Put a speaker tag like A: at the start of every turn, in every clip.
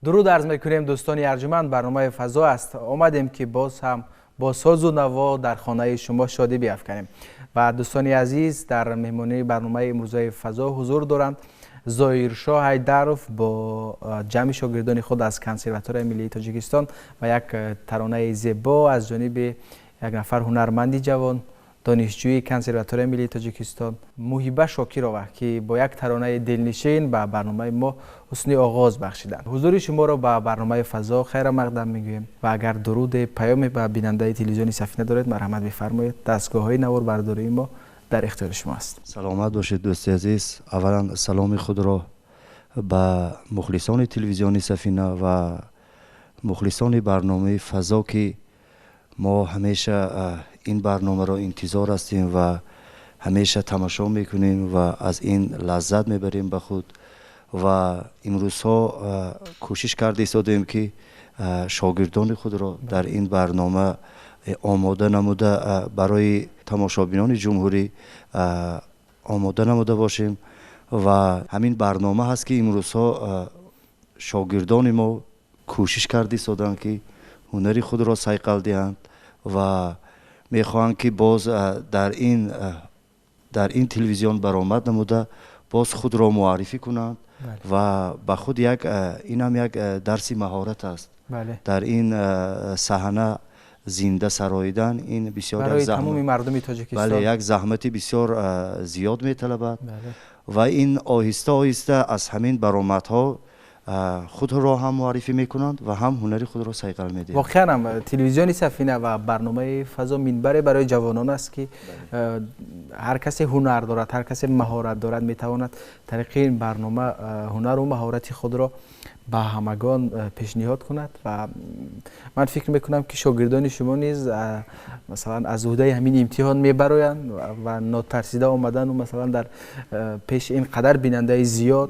A: Дуруд арз мекунем дӯстони арҷуманд, барномаи фазо аст. Омадем ки боз ҳам бо созу наво дар хонаи шумо шодӣ биафканем. Ва дӯстони азиз, дар меҳмонии барномаи имрӯзаи фазо ҳузур доранд Зоҳиршоҳ Ҳайдаров бо ҷамъи шогирдони худ аз Консерваторияи миллии Тоҷикистон ва як таронаи зебо аз ҷониби як нафар ҳунарманди ҷавон, донишҷӯи Консерваторияи миллии Тоҷикистон Муҳиба Шокирова, ки бо як таронаи дилнишин ба барномаи мо ҳусни оғоз бахшиданд. Ҳузури шуморо ба барномаи фазо хайрамақдам мегӯем ва агар дуруде, паёме ба бинандаи телевизиони Сафина доред, марҳамат бифармоед. Дастгоҳҳои наворбардории мо дар ихтиёри шумо аст.
B: Саломат бошед, дӯсти азиз. Аввалан саломи худро ба мухлисони телевизиони Сафина ва мухлисони барномаи фазо, ки мо ҳамеша ин барномаро интизор ҳастем ва ҳамеша тамошо мекунем ва аз ин лаззат мебарем ба худ. Ва имрӯзҳо кӯшиш карда истодем, ки шогирдони худро дар ин барнома омода намуда барои тамошобинони ҷумҳурӣ омода намуда бошем ва ҳамин барнома ҳаст, ки имрӯзҳо шогирдони мо кӯшиш карда истоданд, ки ҳунари худро сайқал диҳанд ва мехоҳанд, ки боз дар ин телевизион баромад намуда, боз худро муаррифӣ кунанд ва ба худ як инам як дарси маҳорат аст. Дар ин саҳна зинда сароидан ин бисёр
A: барои тамоми мардуми Тоҷикистон.
B: Бале, як заҳмати бисёр зиёд металабад ва ин оҳиста оҳиста аз ҳамин баромадҳо худро ҳам муаррифӣ мекунанд ва ҳам ҳунари худро сайқал медиҳанд.
A: Воқеан ҳам, телевизиони Сафина ва барномаи Фазо минбаре барои ҷавонон аст, ки ҳар касе ҳунар дорад, ҳар касе маҳорат дорад, метавонад тариқи ин барнома ҳунару маҳорати худро ба ҳамагон пешниҳод кунад. Ва ман фикр мекунам, ки шогирдони шумо низ, масалан, аз уҳдаи ҳамин имтиҳон мебароянд ва нотарсида омадану, масалан, дар пеши ин қадар бинандаи зиёд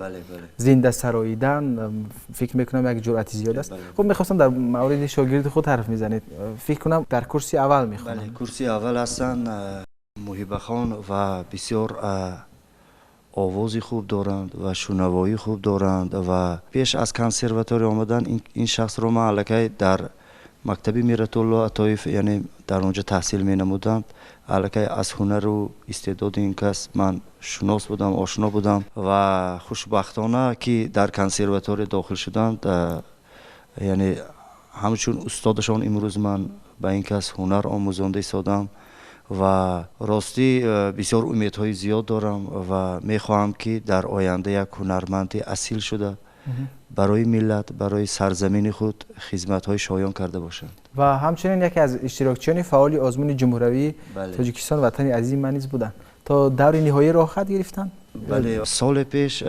A: зинда сароидан, фикр мекунам, як ҷуръати зиёд аст. Хуб, мехостам дар мавриди шогирди худ ҳарф мезанед. Фикр кунам, дар курси аввал мехонанд.
B: Курси аввал ҳастанд, Муҳибахон, ва бисёр овози хуб доранд ва шунавоӣ хуб доранд. Ва пеш аз консерватория омадан ин шахсро ман аллакай дар мактаби Миратулло Атоев, яъне дар он ҷо таҳсил менамуданд, аллакай аз ҳунару истеъдоди ин кас ман шунос будам, ошно будам. Ва хушбахтона, ки дар консерватория дохил шуданд, яъне ҳамчун устодашон имрӯз ман ба ин кас ҳунар омӯзонда истодам. Ва ростӣ, бисёр умедҳои зиёд дорам ва мехоҳам, ки дар оянда як ҳунарманди асил шуда, барои миллат, барои сарзамини худ хизматҳои шоён карда бошанд.
A: Ва ҳамчунин яке аз иштирокчиёни фаъоли озмуни ҷумҳуравии Тоҷикистон Ватани азизи ман низ буданд. То даври ниҳоӣ роҳхат гирифтанд.
B: Бале, соли пеш,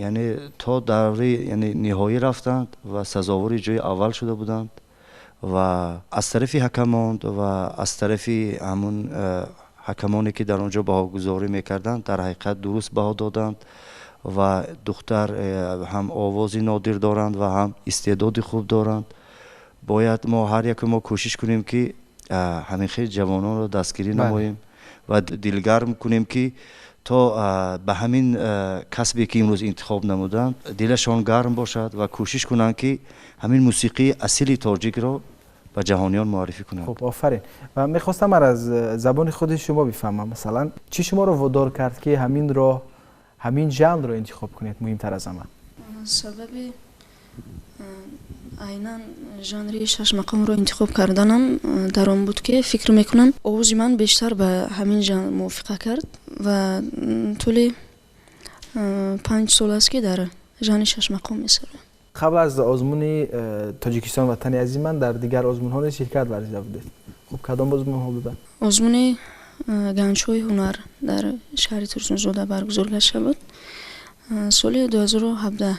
B: яъне то даври, яъне ниҳоӣ рафтанд ва сазовори ҷои аввал шуда буданд. Ва аз тарафи ҳакамон ва аз тарафи ҳамун ҳакамоне, ки дар он ҷо баҳогузорӣ мекарданд, дар ҳақиқат дуруст баҳо доданд. Ва духтар ҳам овози нодир доранд ва ҳам истеъдоди хуб доранд. Бояд мо, ҳар яке мо, кӯшиш кунем, ки ҳамин хел ҷавононро дастгирӣ намоем ва дилгарм кунем, ки то ба ҳамин касбе, ки имрӯз интихоб намуданд, дилашон гарм бошад ва кӯшиш кунанд, ки ҳамин мусиқии асили тоҷикро ба ҷаҳониён муаррифӣ кунанд.
A: Хуб, офарин. Ва мехостам аз забони худи шумо бифаҳмам, масалан, чӣ шуморо водор кард, ки ҳамин роҳ, ҳамин жанрро интихоб кунед, муҳимтар аз ҳама?
C: Сабаби айнан жанри шашмақомро интихоб карданам дар он буд, ки фикр мекунам, овози ман бештар ба ҳамин жанр мувофиқа кард. Ва тӯли 5 сол аст, ки дар жанри шашмақом месароям.
A: Қабл аз озмуни Тоҷикистон Ватани азизи ман дар дигар озмунҳо низ ширкат варзида будед. Хуб, кадом озмунҳо буданд?
C: Озмуни Ганҷҳои ҳунар дар шаҳри Турсунзода баргузор гашта буд соли 2017.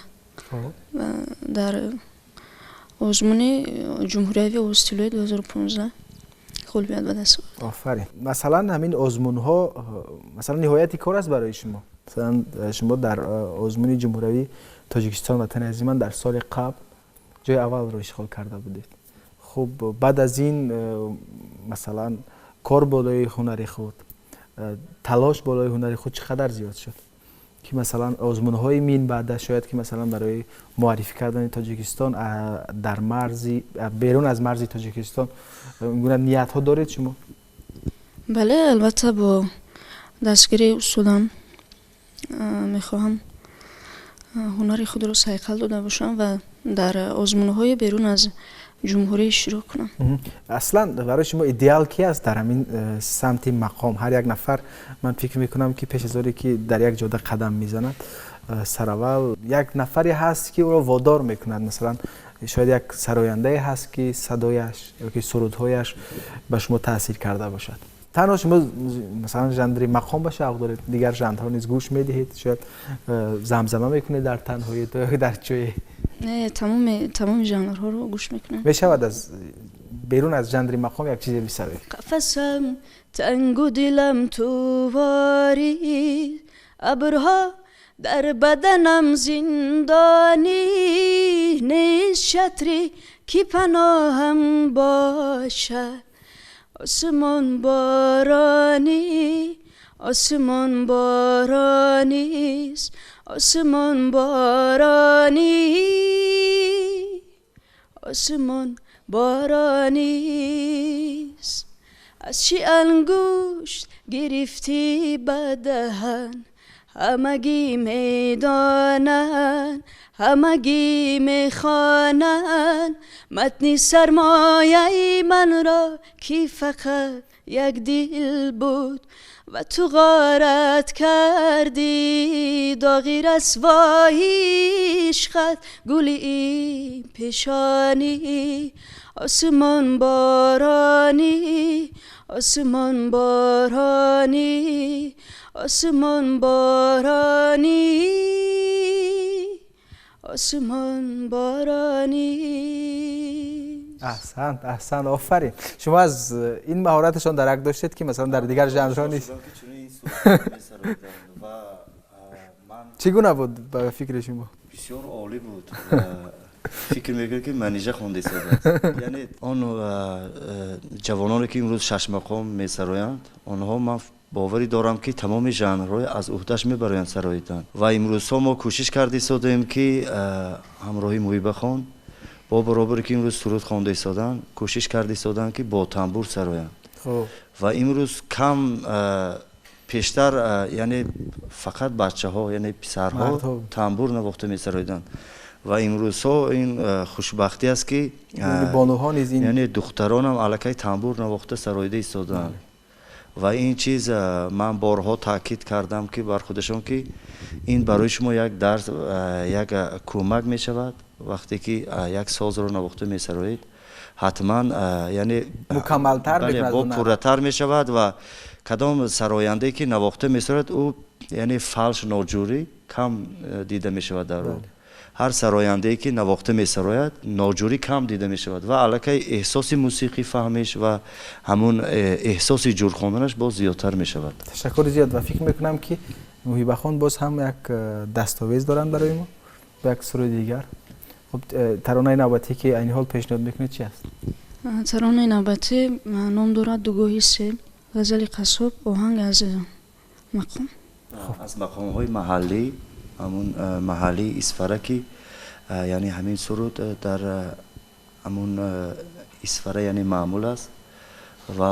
C: Дар озмуни ҷумҳуриявии Овози тиллои 2015 ғолибият ба даст овард.
A: Офарин. Масалан, ҳамин озмунҳо, масалан, ниҳояти кор аст барои шумо. Масалан, шумо дар озмуни ҷумҳуриявии Тоҷикистон Ватани азизи ман дар соли қабл ҷои аввалро ишғол карда будед. Хуб, баъд аз ин, масалан, кор болои ҳунари худ, талош болои ҳунари худ чӣ қадар зиёд шуд, ки, масалан, озмунҳои минбаъда шояд, ки, масалан, барои муаррифӣ кардани Тоҷикистон дар марзи берун аз марзи Тоҷикистон гуна ниятҳо доред шумо?
C: Бале, албатта, бо дастгирии устодам мехоҳам ҳунари худро сайқал дода бошам ва дар озмунҳои берун аз ҷумҳурӣ иштирок кунам.
A: Аслан барои шумо идеал ки аст дар ҳамин самти мақом? Ҳар як нафар, ман фикр мекунам, ки пеш аз оне ки дар як ҷода қадам мезанад, сараввал як нафаре ҳаст, ки ӯро водор мекунад. Масалан, шояд як сарояндае ҳаст, ки садояш ёки сурудҳояш ба шумо таъсир карда бошад. Танҳо шумо, масалан, жанри мақом ба шавқ доред, дигар жанрҳо низ гӯш медиҳед, шояд замзама мекунед дар танҳоӣ ё дар ҷое?
C: Не, тамоми жанрҳоро гӯш мекунам.
A: Мешавад аз берун аз жанри мақом як чизе бисароед?
C: Қафасам тангу дилам туворӣ, абрҳо дар баданам зиндонӣ, нест чатре ки паноҳам бошад, осмон боронӣ. آسمان بارانیست، آسمان بارانی، آسمان بارانیست. از چی انگشت گرفتی به دهن، همگی میدانن، همگی میخوانن متنی سرمایه من را کی فقط یک دل بود و تو غارت کردی داغی رسوایی عشقت گلی این پیشانی. آسمان بارانی، آسمان بارانی، آسمان بارانی، آسمان بارانی.
A: احسنت، احسنت، آفرین. شما از این مهارتشان درک داشتید که مثلا در دیگر ژانرها نیست. چگونه بود به فکر شما؟
B: بسیار عالی بود. فکر میکنم که منیژه خوانده است. یعنی آن جوانانی که امروز شش مقام میسرایند، آنها من باوری دارم که تمام ژانرهای از عهدهش میبرایند سراییدن. و امروزها ما کوشش کرده ایستادیم که همراهی محبه خان با برابری که امروز سرود خوانده ایستادند، کوشش کرده ایستادند که با تنبور سرایند. و امروز کم پیشتر یعنی فقط بچه ها یعنی پسرها تنبور نواخته میسرایدند. و امروزها این خوشبختی است که
A: بانوها نیز این
B: یعنی دختران هم الکی تنبور نواخته سرایده ایستادند. و این چیز من بارها تاکید کردم که بر خودشان که این برای شما یک درس، یک کمک می شود. وقتی که یک ساز رو نواخته می سرایید حتما یعنی
A: مکملتر
B: با پورتر می شود و کدام سراینده که نواخته می سراید او یعنی فالش ناجوری کم دیده می شود در او. هر سراینده که نواخته می سراید ناجوری کم دیده می شود و الکی احساس موسیقی فهمش و همون احساس جور خواندنش باز زیادتر می شود.
A: تشکر زیاد و فکر میکنم که محبه خان باز هم یک دستاویز دارن برای ما با یک سرود دیگر. خب ترانه نوبتی که این حال پیشنهاد میکنید چی است؟
C: ترانه نوبتی نام دارد دوگاهی سه، غزل قصاب، آهنگ از مقام.
B: از مقام های محلی، همون محلی اسفره که یعنی همین سرود در همون اسفره یعنی معمول است و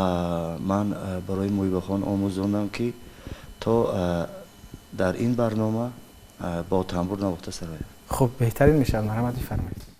B: من برای محبه خان آموزاندم که تا در این برنامه با تنبور نواخته سراید.
A: خب بهترین میشه، مرحمت بفرمایید.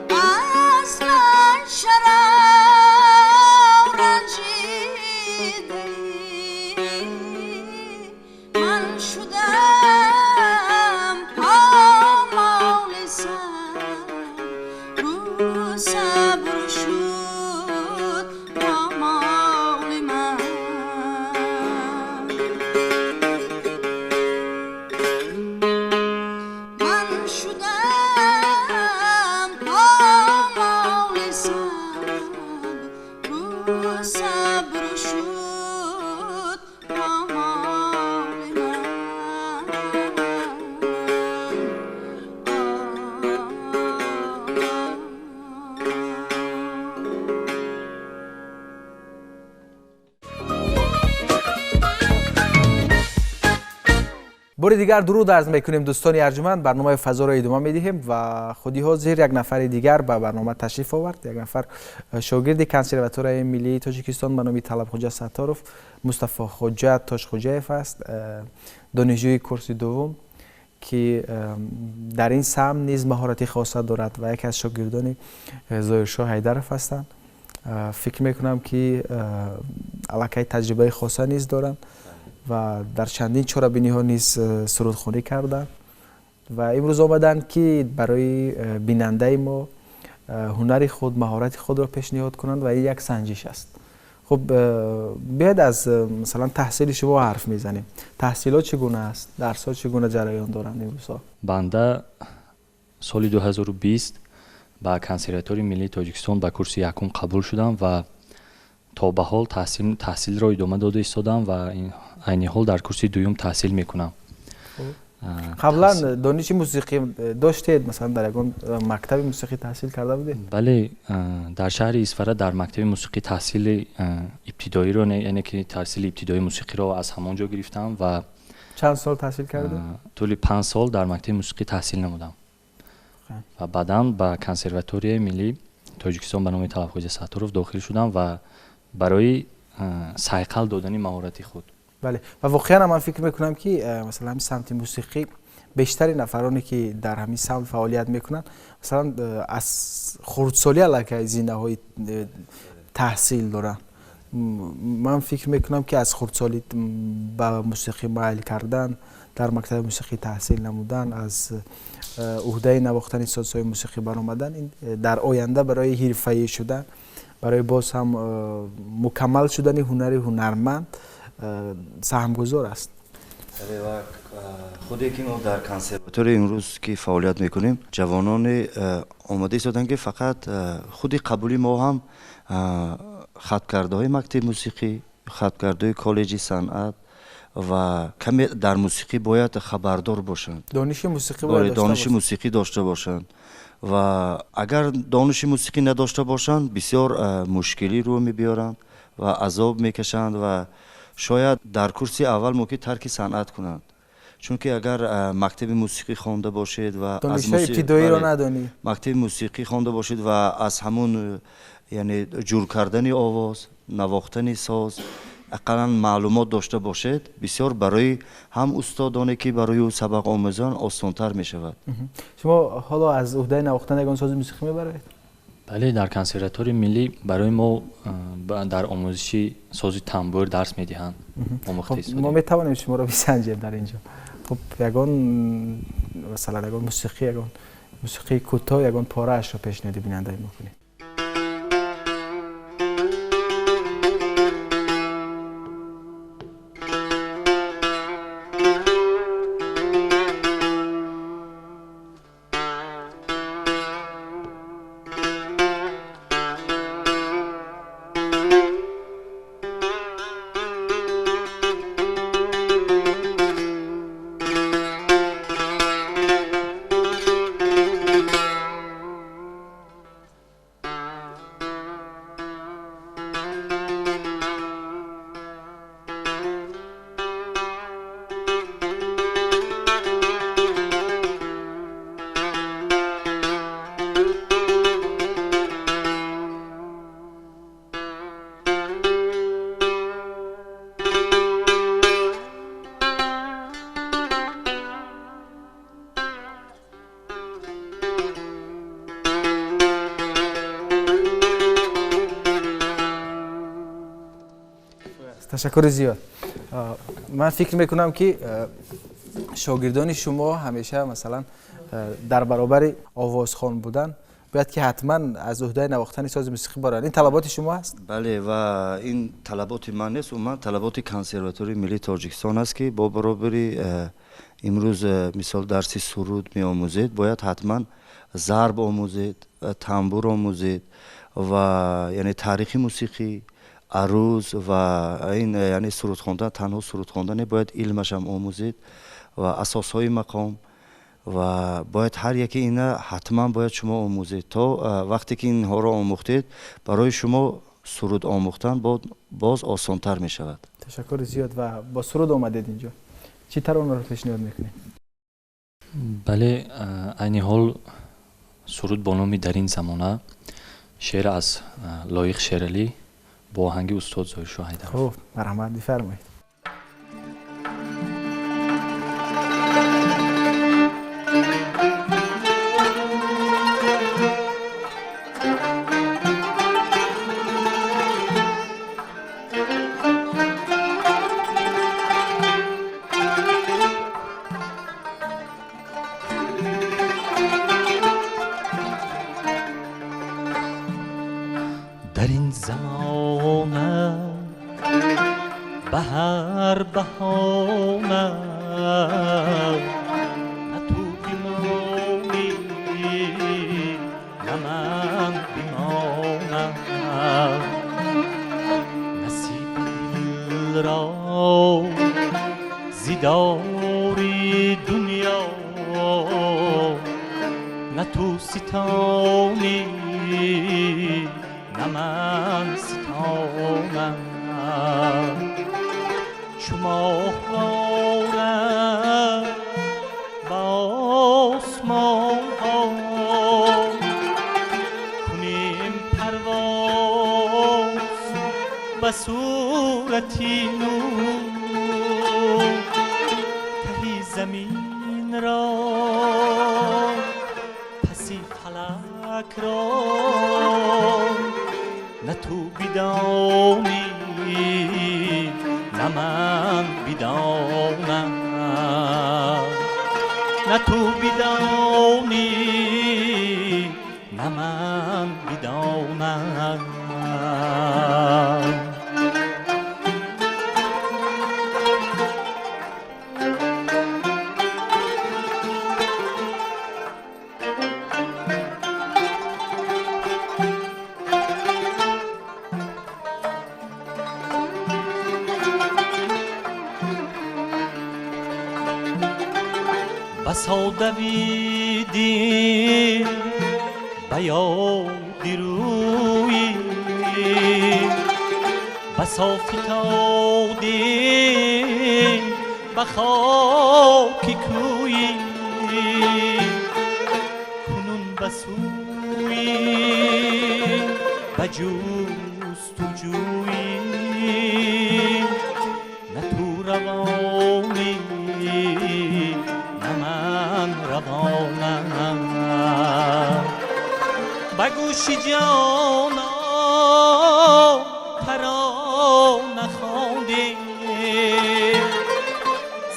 D: برم از من چرا رنجیده ای من شدم پامال صبر و صبر شد پامال من من شدم پامال صبر و صبر شد پامال من.
A: бори дигар дуруд арз мекунем дӯстони арҷуманд. Барномаи фазоро идома медиҳем ва худи ҳозир як нафари дигар ба барнома ташриф овард. Як нафар шогирди консерваторияи миллии Тоҷикистон ба номи Талабхоҷа Сатторов, Мустафохоҷа Тошхоҷаев аст, донишҷӯи курси дуввум ки дар ин самт низ маҳорати хоса дорад ва яке аз шогирдони Зоҳиршоҳ Ҳайдаров ҳастанд. Фикр мекунам ки аллакай таҷрибаи хоса низ доранд ва дар чандин чорабиниҳо низ сурудхонӣ карданд ва имрӯз омаданд ки барои бинандаи мо ҳунари худ, маҳорати худро пешниҳод кунанд ва ин як санҷиш аст. Хуб, биёед аз масалан таҳсили шумо ҳарф мезанем. Таҳсилот чӣ гуна аст? Дарсҳо чӣ гуна ҷараён доранд имрӯзҳо?
E: Банда соли 2020 ба консерваторияи миллии Тоҷикистон ба курси якум қабул шудам ва то ба ҳол таҳсилро идома дода истодам ва айни ҳол дар курси дуюм таҳсил мекунам.
A: Қаблан дониши мусиқӣ доштед? Масалан дар ягон мактаби мусиқӣ таҳсил карда будед?
E: Бале, дар шаҳри Исфара дар мактаби мусиқӣ таҳсили ибтидоиро, яъне ки таҳсили ибтидоии мусиқиро аз ҳамон ҷо гирифтам ва
A: чанд сол таҳсил кардед?
E: Тӯли 5 сол дар мактаби мусиқӣ таҳсил намудам ва баъдан ба консерваторияи миллии Тоҷикистон ба номи Талабхоҷа Сатторов дохил шудам ва барои сайқал додани маҳорати худ.
A: Бале, ва воқеан ман фикр мекунам ки масалан ҳамин самти мусиқӣ бештари нафароне ки дар ҳамин самт фаъолият мекунанд, масалан аз хурдсолӣ аллакай зинаҳои таҳсил доранд. Ман фикр мекунам ки аз хурдсолӣ ба мусиқӣ майл кардан, дар мактаби мусиқӣ таҳсил намудан, аз уҳдаи навохтани созҳои мусиқӣ баромадан, ин дар оянда барои ҳирфаӣ шудан, барои боз ҳам мукаммал шудани ҳунари ҳунарманд саҳмгузор аст.
B: Худе ки мо дар консерватория имрӯз ки фаъолият мекунем, ҷавононе омода истоданд ки фақат худи қабули мо ҳам хатмкардаҳои мактаби мусиқӣ, хатмкардаҳои коллеҷи санъат ва каме дар мусиқӣ бояд хабардор бошанд.
A: Дониши мусиқӣ бояд дошта
B: дониши мусиқӣ дошта бошанд ва агар дониши мусиқӣ надошта бошанд, бисёр мушкилӣ рӯ мебиёранд ва азоб мекашанд ва шояд дар курси аввал мумкин тарки санъат кунанд. Чунки агар мактаби мусиқӣ хонда бошед ва аз
A: ибтидоиро надонӣ,
B: мактаби мусиқӣ хонда бошед ва аз ҳамун яъне ҷур кардани овоз, навохтани соз ақаллан маълумот дошта бошед, бисёр барои ҳам устодоне ки барои ӯ сабақ омӯзанд осонтар мешавад.
A: Шумо ҳоло аз уҳдаи навохтани ягон сози мусиқӣ мебароед?
E: Бале, дар консерваторияи миллӣ барои мо дар омӯзиши сози тамбур дарс медиҳанд.
A: Мо метавонем шуморо бисанҷем дар ин ҷо. Хуб, ягон масалан ягон мусиқӣ, ягон мусиқии кӯтоҳ, ягон пораашро пешниҳоди бинандаи мо кунед. Ташаккури зиёд. Ман фикр мекунам, ки шогирдони шумо ҳамеша, масалан, дар баробари овозхон будан бояд ки ҳатман аз уҳдаи навохтани сози мусиқӣ бароянд. Ин талаботи шумо аст?
B: Бале, ва ин талаботи ман нест, умуман талаботи Консерваторияи миллии Тоҷикистон аст, ки бо баробари имрӯз, мисол, дарси суруд меомӯзед, бояд ҳатман зарб омӯзед, тамбур омӯзед ва яъне таърихи мусиқӣ, аруз ва ин, яъне суруд хондан танҳо суруд хондан не, бояд илмашам омӯзед ва асосҳои мақом, ва бояд ҳар яке ина ҳатман бояд шумо омӯзед, то вақте ки инҳоро омӯхтед, барои шумо суруд омӯхтан боз осонтар мешавад.
A: Ташаккури зиёд. Ва бо суруд омадед инҷо, чӣ таронаро пешниҳод мекунед?
E: Бале, айни ҳол суруд бо номи «Дар ин замона», шеър аз Лоиқ Шералӣ бо оҳанги устод Зоҳиршоҳ Ҳайдаров.
A: Хуб, марҳамат, бифармоед.
E: Дар ин замона ба ҳар баҳона на ту бимонӣ, на ман бимонам. Насиби дилро зидори дунё на ту ситонӣ, на ман ситонам. Чу моҳвора ба осмонҳо кунем парвоз ба сурати нур, таҳи заминро, паси фалакро на ту бидонӣ, на ман бидонам, на ту бидонӣ, на ман бидонам. Ба содавӣ дил ба ёди рӯӣ, ба софитодӣ ба хоки кӯӣ, кунун ба сӯи ба ҷустуҷӯӣ на ту равонӣ, на ман равонам. Ба гӯши ҷонон тарона хондем,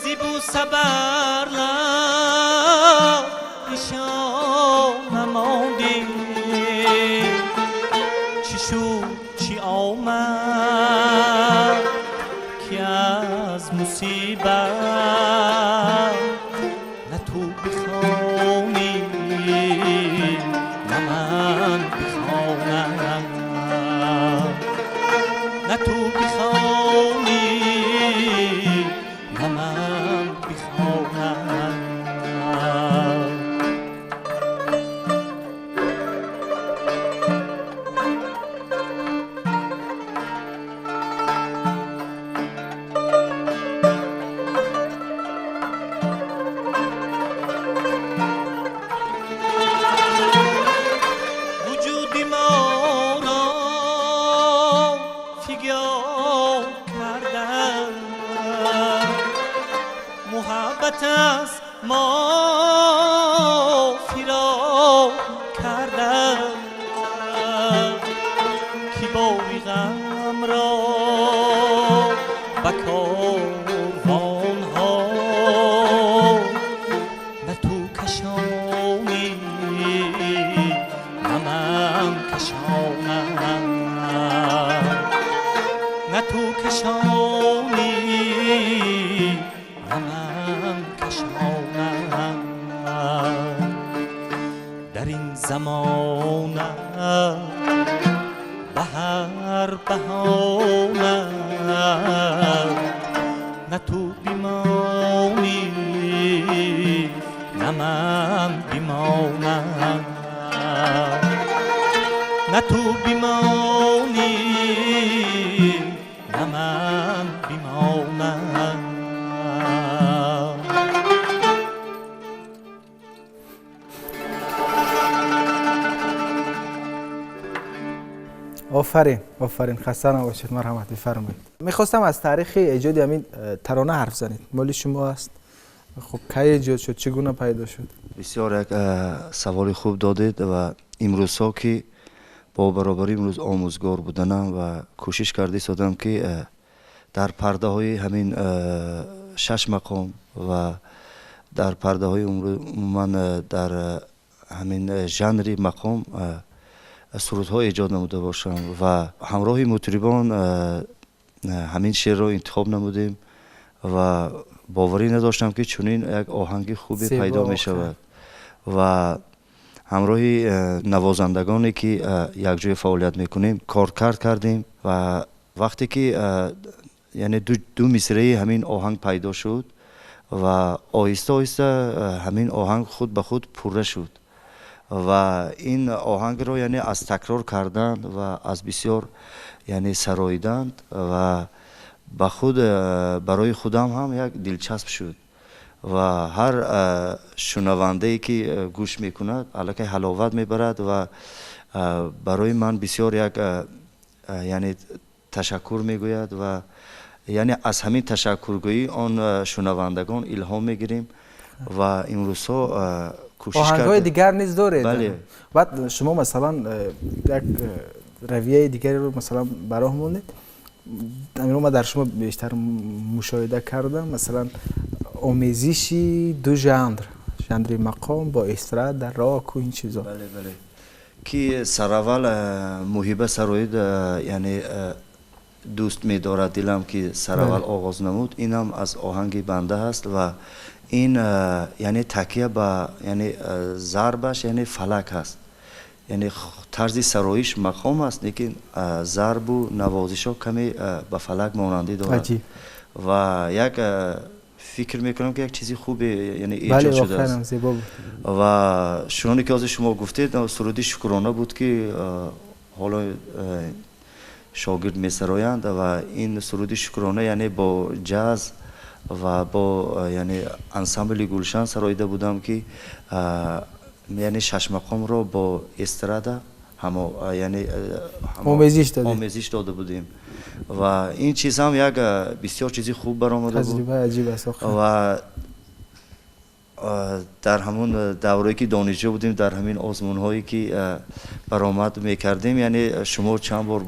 E: зи бӯса бар лаб нишон намондем. Чӣ шуд, чӣ омад, ки аз мусибат на ту бихонӣ, на ман бихонам, на ту бихонӣ, на ман бихонам. Вуҷуди моро фигор карда, муҳаббат аз мо фирор карда, ки бори ғамро
F: Дар ин замона ба ҳар баҳона на ту бимонӣ, на ман бимонам, на ту бимонӣ, на ман бимонам.
A: Офарин, офарин, хаста набошед, марҳамат, бифармоед. Мехостам аз таърихи эҷоди ҳамин тарона ҳарф занед. Моли шумо аст. Хуб, кай эҷод шуд, чӣ гуна пайдо шуд?
B: Бисёр як саволи хуб додед ва имрӯзҳо ки бо баробари имрӯз омӯзгор буданам ва кӯшиш карда истодам ки дар пардаҳои ҳамин шаш мақом ва дар пардаҳои умуман дар ҳамин жанри мақом сурудҳо эҷод намуда бошам ва ҳамроҳи мутрибон ҳамин шеърро интихоб намудем ва боварӣ надоштам ки чунин як оҳанги хубе пайдо мешавад ва ҳамроҳи навозандагоне ки якҷоя фаъолият мекунем коркард кардем ва вақте ки яъне ду мисраи ҳамин оҳанг пайдо шуд ва оҳиста оҳиста ҳамин оҳанг худ ба худ пурра шуд ва ин оҳангро яъне аз такрор кардан ва аз бисёр яъне сароидан ва ба худ барои худам ҳам як дилчасп шуд ва ҳар шунавандае ки гӯш мекунад аллакай ҳаловат мебарад ва барои ман бисёр як яъне ташаккур мегӯяд ва яъне аз ҳамин ташаккургӯӣ он шунавандагон илҳом мегирем ва имрӯзҳо
A: оҳангҳои дигар низ доред. Баъд шумо масалан як равияи дигареро масалан ба роҳ мондед. Амиро ман дар шумо бештар мушоҳида кардам, масалан омезиши ду жанр, жанри мақом бо эстрада, року ин чизо.
B: Бале, бале. Ки сараввал муҳиба сароид, яъне дӯст медорад дилам ки сараввал оғоз намуд, инам аз оҳанги банда ҳаст ва ин яъне такя ба яъне зарбаш яъне фалак ҳаст, яъне тарзи сароиш мақом аст, лекин зарбу навозишҳо каме ба фалак монандӣ дорад ва як фикр мекунам ки як чизи хубе яъне эҷод шудааст. Ва чуноне ки ҳозир шумо гуфтед, суруди шукрона буд ки ҳоло шогирд месароянд ва ин суруди шукрона яъне бо ҷаз ва бо яъне ансамбли Гулшан сароида будам ки яъне шашмақомро бо эстрада яъне омезиш дода будем ва ин чиз ҳам як бисёр чизи хуб баромада буд ва дар ҳамон даврое ки донишҷӯ будем, дар ҳамин озмунҳое ки баромад мекардем, яъне шумо чанд бор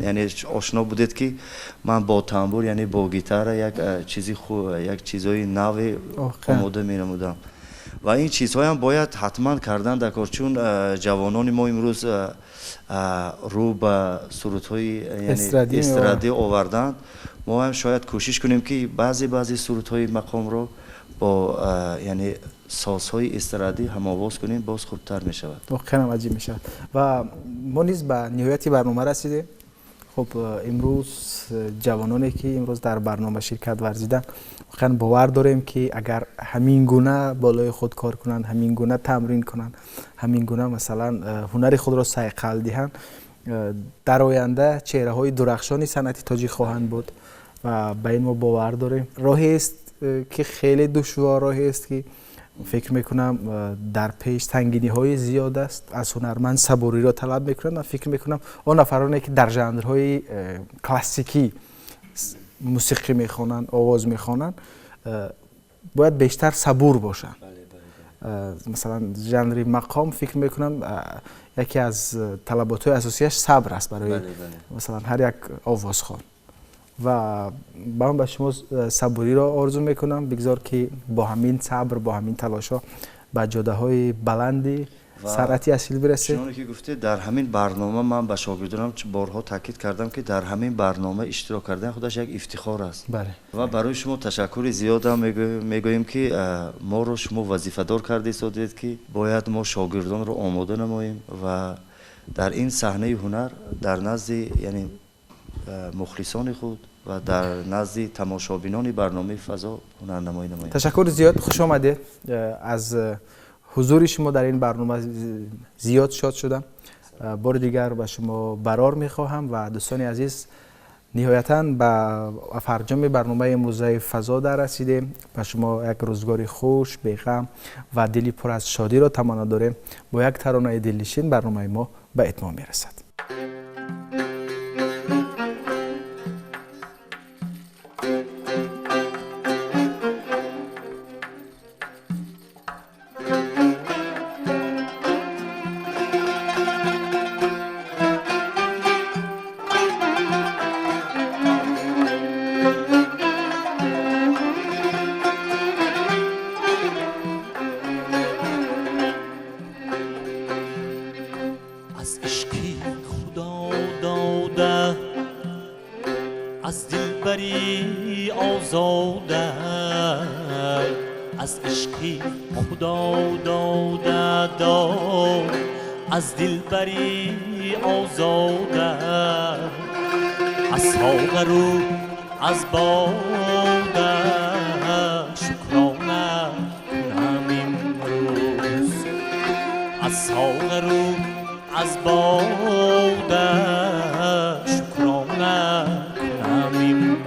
B: яъне ошно будед ки ман бо тамбур яъне бо гитара як чизи хуб, як чизҳои наве омода менамудам ва ин чизҳоям бояд ҳатман кардан дар кор, чун ҷавонони мо имрӯз рӯ ба сурудҳои эстрадӣ оварданд. Мо ҳам шояд кӯшиш кунем ки баъзе баъзе сурудҳои мақомро бо яъне созҳои эстрадӣ ҳамовоз кунем, боз хубтар мешавад.
A: Воқеан ҳам аҷиб мешавад. Ва мо низ ба ниҳояти барнома расидем. Хуб, имрӯз ҷавононе ки имрӯз дар барнома ширкат варзиданд, воқеан бовар дорем ки агар ҳамин гуна болои худ кор кунанд, ҳамин гуна тамрин кунанд, ҳамин гуна масалан ҳунари худро сайқал диҳанд, дар оянда чеҳраҳои дурахшони санъати тоҷик хоҳанд буд ва ба ин мо бовар дорем. Роҳест ки хеле душвор, роҳест ки фикр мекунам дар пеш сангиниҳои зиёд аст. Аз ҳунарманд сабуриро талаб мекунад. Ман фикр мекунам он нафароне ки дар жанрҳои классикӣ мусиқӣ мехонанд, овоз мехонанд, бояд бештар сабур бошанд. Масалан жанри мақом фикр мекунам яке аз талаботҳои асосияш сабр аст барои масалан ҳар як овозхон. Ва ман ба шумо сабуриро орзу мекунам, бигзор ки бо ҳамин сабр, бо ҳамин талошҳо ба ҷодаҳои баланди санъати асил бирасед.
B: Чуноне ки гуфтед, дар ҳамин барнома ман ба шогирдонам борҳо таъкид кардам, ки дар ҳамин барнома иштирок кардан худаш як ифтихор аст. Ва барои шумо ташаккури зиёдам мегӯем, ки моро шумо вазифадор карда истодед, ки бояд мо шогирдонро омода намоем ва дар ин саҳнаи ҳунар дар назди, яъне, мухлисони худ ва дар назди тамошобинони барномаи фазо ҳунарнамоӣ намоем.
A: Ташаккури зиёд, хуш омадед. Аз ҳузури шумо дар ин барнома зиёд шод шудам. Бори дигар ба шумо барор мехоҳам ва дӯстони азиз, ниҳоятан ба фарҷоми барномаи имрӯзаи фазо дар расидем. Ба шумо як рӯзгори хуш, беғам ва дили пур аз шодиро таманно дорем. Бо як таронаи дилнишин барномаи мо ба итмом мерасад.
F: از دلبری آزاده، از ساغر و از باده شکرانه کنم امروز، از ساغر و از باده شکرانه کنم امروز.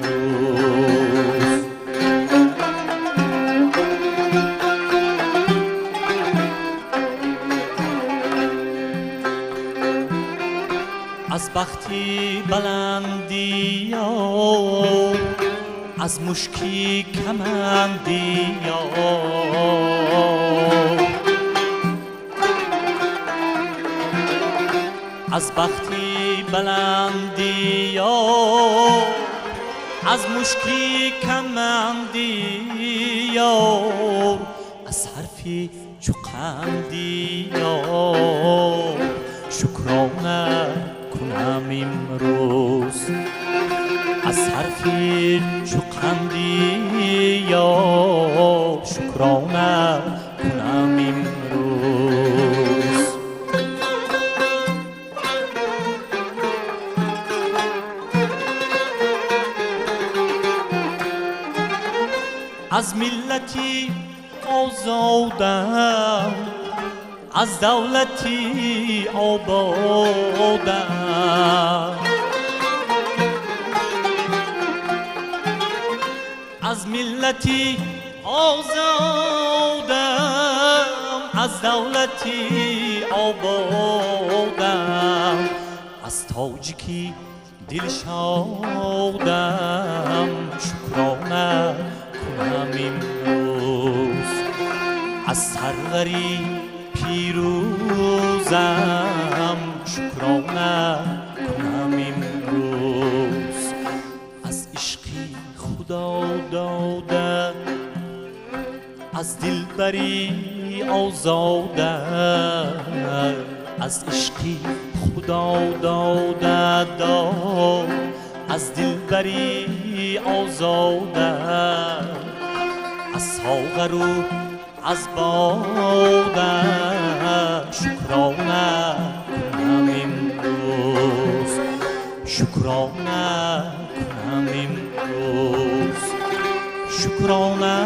F: از بختی بلندی از مشکی کمندی، از بختی بلندی از مشکی کمندی، از حرفی چو قندی شکرانه کنم امروز، از حرفی چو قندی شکرانه کنم امروز. از ملتی آزادم، از دولتی آبادم، از ملتی آزادم، از دولتی آبادم، از تاجیکی دلشادم شکرانه کنم امروز، از سروری پیروزم شکرانه کنم امروز، از عشقی خدا داده، از دلبری آزاده، از عشقی خدا داده داد، از دلبری آزاده، از ساغر و از باده شکرانه کنم امروز، شکرانه کنم امروز، شکرانه